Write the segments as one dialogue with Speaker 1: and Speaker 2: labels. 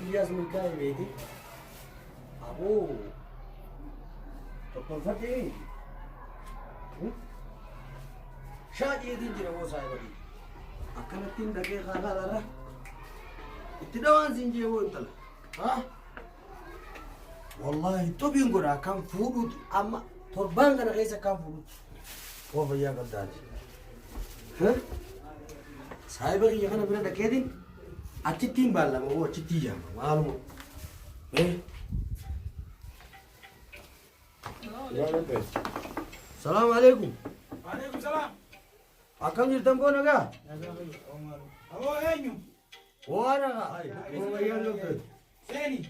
Speaker 1: Kiyyaas milkaa'e beeti. Aboo tottolfadhee shaadhiitiin jira boo saayiba kiyya. Akkanattiin dhaqee kaalaarra itti dhawaan siin jee boo intala. Ha? Wallaahi xubiin godha akkaan fuudhuuti amma torbaan kana keessa akkaan fuudhuuti. Koo fayyaa qabdaati. Saahiba kiyya kana bira dhaqeetiin achittiin baallama hoo achittiin yaama maaluma. Salaamu alaikum.
Speaker 2: Alaikum salaam.
Speaker 1: Akkam jirtan boo nagaa?
Speaker 2: Aboo eenyu?
Speaker 1: Hoo ana kaa. Hoo fayyaan qabdu.
Speaker 2: Seeni.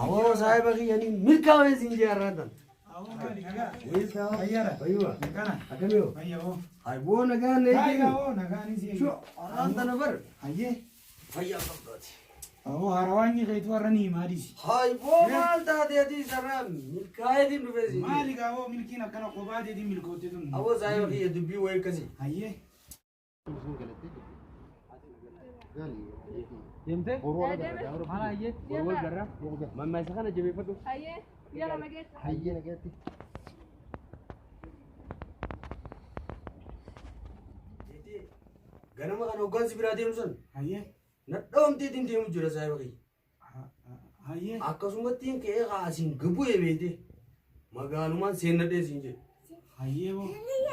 Speaker 1: Aboo saahiba kiyya ni milkaa'ee siin jee har'aan tan.
Speaker 2: Aboo maali nagaa?
Speaker 1: Eessa?
Speaker 2: Fayyaadha.
Speaker 1: Fayyuma.
Speaker 2: Kana.
Speaker 1: Akkami hoo?
Speaker 2: Fayya hoo.
Speaker 1: Ay boo nagaan na
Speaker 2: Fayya
Speaker 1: eegee.
Speaker 2: hoo nagaan si eegi.
Speaker 1: Har'aan tana bar.
Speaker 2: Hayyee.
Speaker 1: Fayyaa qabdaati.
Speaker 2: Aboo harawaanyi keetu har'a ni himaa dhiisi.
Speaker 1: Hay boo maal taate ati sarara milkaa'eetiin dhufee siin.
Speaker 2: Maali gaa hoo milkiin akkana kophaa teetiin milkootte tun.
Speaker 1: Aboo saahiba kiyya dubbii wayii akkasii.
Speaker 2: Hayyee.
Speaker 1: Deemtee? Haala hayyee. Wal garra. Mammaisa kana jabeeffadhu.
Speaker 3: Hayyee, yala nageessa.
Speaker 4: Hayyee nagaatti.
Speaker 1: Ganama kana hoggansi biraa deemu sun
Speaker 2: Hayyee.
Speaker 1: nadhoomteetiin deemu jira saahiba kiyya.
Speaker 2: Hayyee.
Speaker 1: Akkasumattiin ka'ee kaasiin gabu'ee beekte magaalumaan seennadhee siin jedhe.
Speaker 2: Hayyee boo.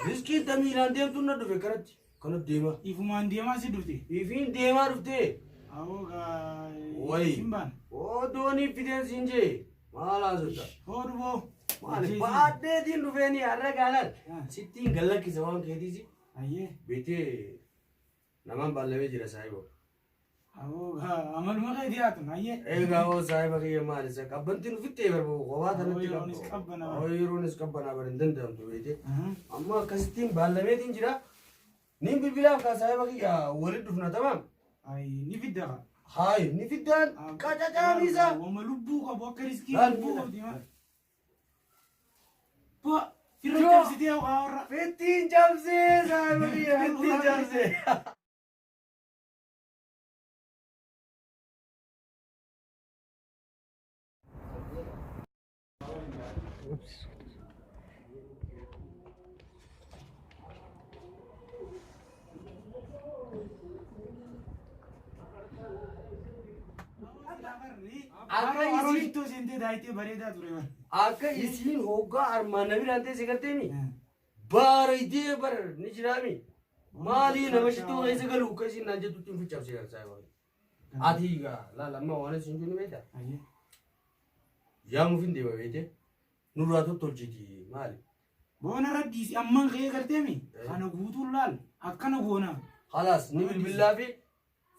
Speaker 1: Riskiin tamiilaan deemtuun na dhufe kanatti kanatti deemaa.
Speaker 2: Ifumaan deemaa si dhufte.
Speaker 1: Ifiin deemaa dhuftee.
Speaker 2: Aboo gaa.
Speaker 1: Wayi.
Speaker 2: Simbaan.
Speaker 1: Oo doonii fideen siin jee. Maal haasofta?
Speaker 2: Hoodhu boo.
Speaker 1: Maali baadheetiin dhufeeni har'a gaalaan sittiin gallakkisa waan keetiisi.
Speaker 2: Hayyee.
Speaker 1: Beektee namaan baallamee jira saahiba.
Speaker 2: Aboo gaa amaluma keetii haatun hayyee.
Speaker 1: Egaa hoo saahiba kiyya maali isa qabbantiin ufittee barbaadu kophaa tanatti
Speaker 2: Yeroonis qabbanaa.
Speaker 1: Hoo yeroonis qabbanaa bara hin danda'amtu beektee. Amma akkasittiin baallameetiin jira. Niin bilbilaaf kaa saahiba kiyya walitti dhufna tamaam.
Speaker 2: Ay ni fidda kaa.
Speaker 1: Hayi ni fiddaan qacacaamiisa.
Speaker 2: Wama lubbuu qabu akka riskii
Speaker 1: Laal
Speaker 2: lubbuu
Speaker 1: miila.
Speaker 2: qabdi maal. Ba firra cabsitee haa warra.
Speaker 1: Fittiin cabsee saahiba kiyya fittiin cabsee. Akka
Speaker 2: Haroo
Speaker 1: isiin
Speaker 2: shittoo seentee daayitee bareedaa ture bara.
Speaker 1: akka isiin hoggaa armaan na biraan teesse garteemi bareedee bar ni jiraami. Maalii nama shittoo keessa galu akka isiin naan jettutti hin ficcabsee saahiba kiyya. Ati egaa laal amma waan isin jiru beektaa?
Speaker 2: Hayyee.
Speaker 1: Yaamuuf hin deema beekte. Nurraa tottolchiti maali?
Speaker 2: Boona raddiisi amman kee galteemi kana guutuun laal akkana goona.
Speaker 1: Halaas ni bilbilaa fi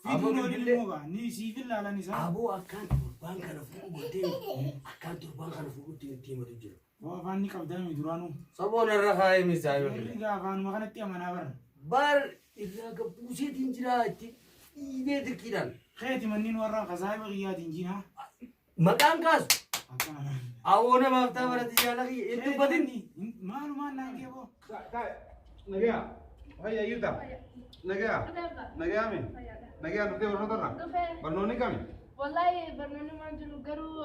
Speaker 1: amma
Speaker 2: Fiduun olin
Speaker 1: bilbilee
Speaker 2: immoo gaa ni siif ilaalan isaa.
Speaker 1: aboo akkaan torbaan kana fuudhu gootee akkaan torbaan kana fuudhutti itti himatu jira.
Speaker 2: Boo afaan ni qabdaami duraanuu.
Speaker 1: Saboon irra kaa'ee misaa
Speaker 2: Warri gaa afaanuma kanatti amanaa bara.
Speaker 1: Bar irraa gabbuuseetiin jira itti dhiibee dirqiidhaan.
Speaker 2: Keeti manniin warra kasaayiba kiyyaatiin jiinaa.
Speaker 1: Maqaan kaasu
Speaker 2: Akkana laal.
Speaker 1: awoo namaaf ta'a barate jaalala kiyya itti dubbatin.
Speaker 2: Maalumaan naan kee boo.
Speaker 5: Nagaya. Fayya jirta? Nagaya. Nagaya mi? Nagaya dhuftee barnoota irraa?
Speaker 3: Dhufee.
Speaker 5: Barnoonni kami?
Speaker 3: Wallahi barnoonni waan jiru garuu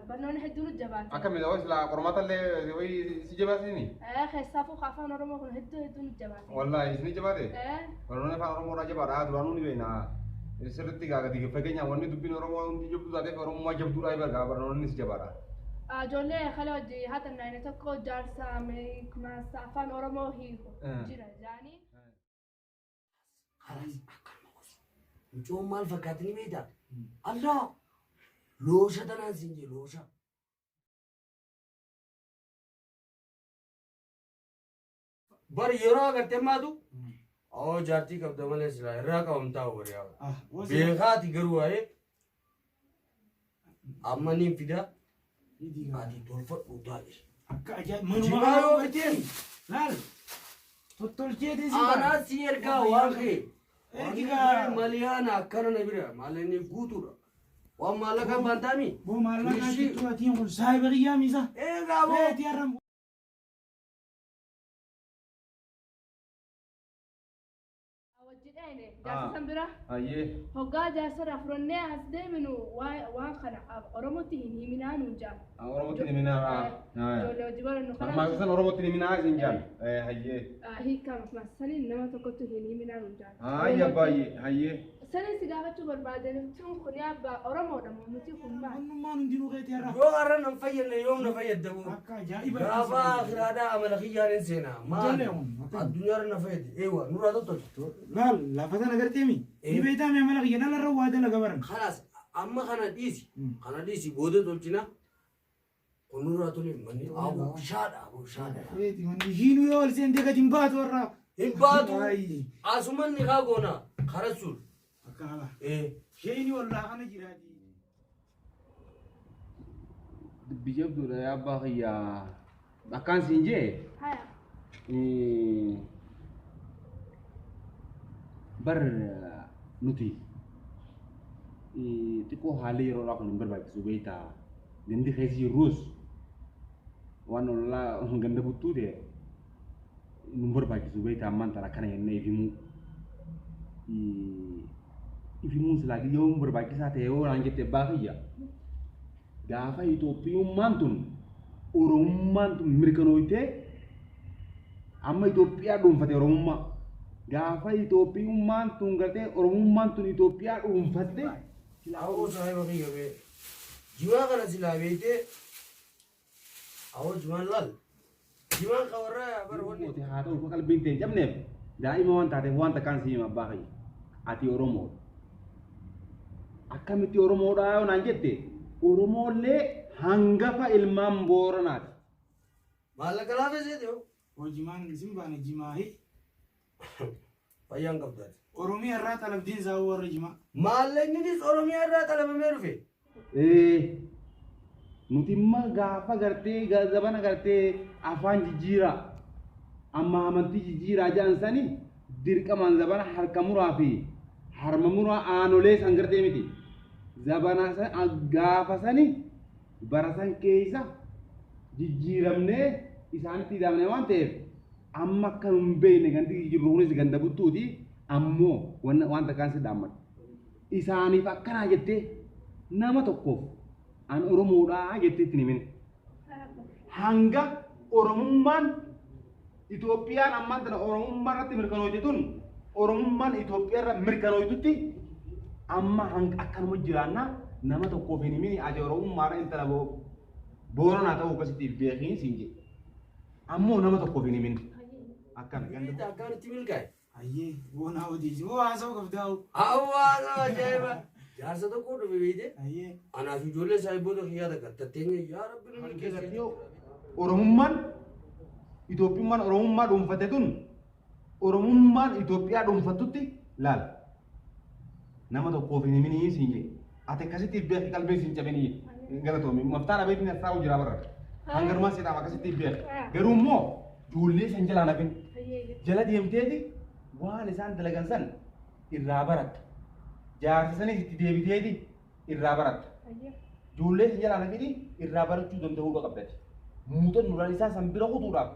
Speaker 3: barnoonni hedduun jabaate.
Speaker 5: Akkami ta'us laa qormaata illee wayii si jabaasini?
Speaker 3: Keessaafuu afaan Oromoo kun hedduu hedduun jabaate.
Speaker 5: Wallaahi isin jabaate? Barnoonni afaan Oromoo irraa jabaadha duraanuu ni beekna. Sirriitti gaa gadi fageenyaan wanni dubbiin Oromoo hundi jabduu taateef Oromummaa jabduudha egaa barnoonni si jabaadha.
Speaker 3: Ijoollee kale hojii haata naayina tokko jaarsa maasa afaan Oromoo hiiku jira jaanii.
Speaker 1: Kalaas akkanuma gosu. Mucoon maal fakkaatti ni beektaa? Allah! Loosha tanaan siin jee loosha. Bar yeroo agartee maatu oo jaartii qabda malee silaa irraa qabamtaa bari yaa.
Speaker 2: Ah, boo si.
Speaker 1: Beekaati garuu waa'ee amma niin fida ati tolfadhu taa'e.
Speaker 2: Akka ajaa'iba.
Speaker 1: Jimaa yoo fiteen
Speaker 2: Laal. Tottolcheetiin si
Speaker 1: aanaa si ergaa waan kee.
Speaker 2: Ergi gaa.
Speaker 1: Maliyaana akkana na bira maalini guutuudha. Waan maallaqaan baantaami.
Speaker 2: Boo maallaqaa jettuu atiin kun saayiba kiyyaa miisa.
Speaker 1: Eegaa boo.
Speaker 2: Keeti har'a
Speaker 3: Wajji dheen. Dhayne jaarsa san bira
Speaker 5: Hayyee.
Speaker 3: hoggaa jaarsarraa furannee as deeminu waan kana Oromootti hin himinaa nuun jaan.
Speaker 5: Oromootti hin himinaa.
Speaker 3: Ijoollee hojii barannu kana
Speaker 5: Mammaaksa san Oromootti hin himinaa isin jaan. Hayyee.
Speaker 3: Hiikkaa mammaaksa saniin nama tokkotti hin himinaa nuun jaan.
Speaker 5: Hayya baay'ee hayyee.
Speaker 3: Saniin si gaafachuu barbaade nuti kun abbaa Oromoodha moo nuti kun maal?
Speaker 2: Onnummaan hundinuu keetii har'a.
Speaker 1: Yoo har'a nan fayyadne yoom na fayyadamu?
Speaker 2: Akka ajaa'iba.
Speaker 1: Gaafa akiraadhaa amala kiyyaan hin seenaa. Maal?
Speaker 2: Ijoollee kun akkam?
Speaker 1: Addunyaarra na fayyade. Eewa nurraa tottolche.
Speaker 2: Laal lafa tana garteemi. Ni beektaa mi amala kiyya nalarra waa dalaga baran.
Speaker 1: Kalaas amma kana dhiisi. Kana dhiisi booda tolchina. Kun nurraa tole manni aboo shaadha aboo shaadha.
Speaker 2: Keeti manni ishiinuu yoo ol seentee gadi hin baatu har'a.
Speaker 1: Hin baatu.
Speaker 2: Ayyi.
Speaker 1: Asumanni kaa goona kara sun.
Speaker 2: Akka haala.
Speaker 1: Ee.
Speaker 2: Isheen ollaa kana jiraati.
Speaker 5: Dubbii jabduudha yaa abbaa kiyyaa. Akkaan siin jee.
Speaker 3: Haya.
Speaker 5: Bar nuti xiqqoo haalli yeroodhaa kun hin barbaachisu beektaa. Gandi keessa jirrus waan ollaa ganda buttuu ta'e nu barbaachisu beektaa ammaan tana akkana jennee ifimuu. Ifimuun silaa yoo barbaachisaa ta'e yoo naan jette abbaa kiyya. Gaafa Itoophiyummaan tun Oromummaan tun mirkanooytee amma Itoophiyaa dhuunfate Oromummaa. Gaafa Itoophiyummaan tun gartee Oromummaan tun Itoophiyaa dhuunfatte.
Speaker 1: Awoo saahiba kiyya bee. Jimaa kana silaa beektee. Awoo jimaan laal. Jimaan ka warra bar wanni.
Speaker 5: Mootii haa ta'u akka qalbiin ta'e hin cabneef daa'ima waan taateef waan takkaan si hima abbaa kiyya. Ati Oromoodha. Akkamitti Oromoodhaa yoo naan jette Oromoollee hangafa ilmaan Booranaati.
Speaker 1: Maallaqa laafa seete yoo.
Speaker 2: Hojimaan isin baane jimaahi.
Speaker 1: Fayyaan qabdaati.
Speaker 2: Oromiyaa irraa xalabdiin isaa warra jimaa.
Speaker 1: Maallaqninis Oromiyaa irraa xalabamee dhufe.
Speaker 5: Nuti immoo gaafa gartee zabana gartee afaan jijjiiraa amma amantii jijjiiraa jedhan sani dirqamaan zabana harka muraa fi harma muraa aanolee san gartee miti. Zabana san gaafa sani bara san keessa jijjiiramnee isaanitti hidhamne waan ta'eef amma akka hin beekne gandi jirru kunis ganda buttuuti ammoo waan takkaan si dhaammadhu. Isaaniif akkanaa jettee nama tokkoof an Oromoodhaa jettee ittiin himin. Hanga Oromummaan Itoophiyaan ammaan tana Oromummaa irratti mirkanooyte tun Oromummaan Itoophiyaa irra mirkanooytutti amma hanga akkanuma jiraannaa nama tokkoof hin himin ati Oromummaadha intala Booranaa ta'uu akkasitti beekiin siin jedhe. Ammoo nama tokkoof hin himin. Akkana ganda.
Speaker 1: Akkaan itti milkaa'e.
Speaker 2: Ayyee boonaa odeessi. Boo haasa'u qabdaa'u.
Speaker 1: Hawaasa ajaa'iba. Jaarsa tokko dhufe beekte.
Speaker 2: Ayyee.
Speaker 1: Anaaf ijoollee saahiboota kiyyaa takka tatteenya yaa rabbi nu milkeesse.
Speaker 5: Oromummaan Itoophiyummaan Oromummaa dhuunfatte tun Oromummaan Itoophiyaa dhuunfattutti laal. Nama tokkoof hin himinii siin jedhe. Ati akkasitti beeki qalbii siin cabinii galatoomi. Maftaan abeetiin as taa'u jira barra. Hangarumaa siidhaaf akkasitti beeki. Garuu immoo ijoollee san jalaan hafin. Jala deemteeti waan isaan dalagan san irraa baratta. Jaarsa sanis itti deebiteeti irraa baratta. Ijoollee san jalaan hafini irraa barachuu danda'uu qabdati. Muuxannoodhaan isaan san bira kutuudhaaf.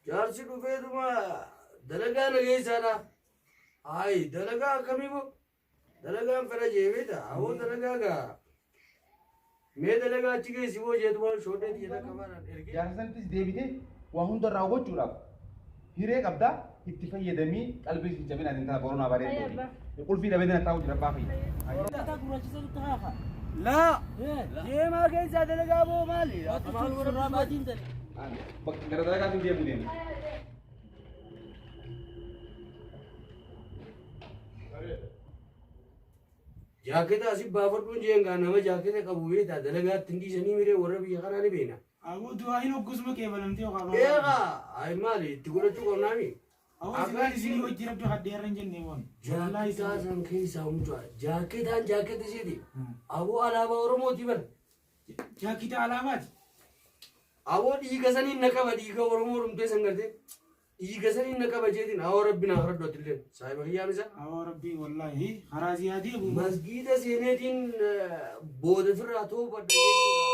Speaker 1: Jaarsi dhufeetuma dalagaa nageessaadha. Hayi dalagaa akkamii boo? Dalagaan fedha jee beekta. Awoo dalagaa gaa. Mee dalagaa achi geessi boo jeetuma shoodhee xiyya takka baanaan ergee.
Speaker 5: Jaarsa sanittis deebitee waa hunda irraa hubachuudhaaf hiree qabdaa itti fayyadamii qalbii siin cabin ati intala Booranaa bareedduu. Qulfii dhabee dina taa'u jira abbaa kiyya.
Speaker 1: Laa deemaa keessaa dalagaa boo maali?
Speaker 5: Bakka gara dalagaatiin deemuu deemu.
Speaker 1: Jaaketa asii baafadhuun jeen gaa nama jaaketa qabu beektaa dalagaatti hin dhiisanii miree warra biyya kanaa ni beekna.
Speaker 2: Awoo du'aa hin hoggasuma qeebalamtee yookaan.
Speaker 1: Eegaa ayi maali itti godhachuu qabnaami.
Speaker 2: Awoo silaan isinii hojii rabbi kadheerra hin jenne waan.
Speaker 1: Jaaketaa san keessaa mucaa jaaketaan jaaketa isheeti. Aboo alaabaa Oromooti bara.
Speaker 2: Jaakita alaabaati.
Speaker 1: Aboo dhiiga saniin na qaba dhiiga Oromoo dhumtee san gartee. Dhiiga saniin na qaba jeetiin awoo rabbi naa kadhadhu atillee saahiba kiyyaan isa.
Speaker 2: Awoo rabbi wallaahi karaa ziyaadee bu'u.
Speaker 1: Masgiida seeneetiin booda firraa toobadha jeetiin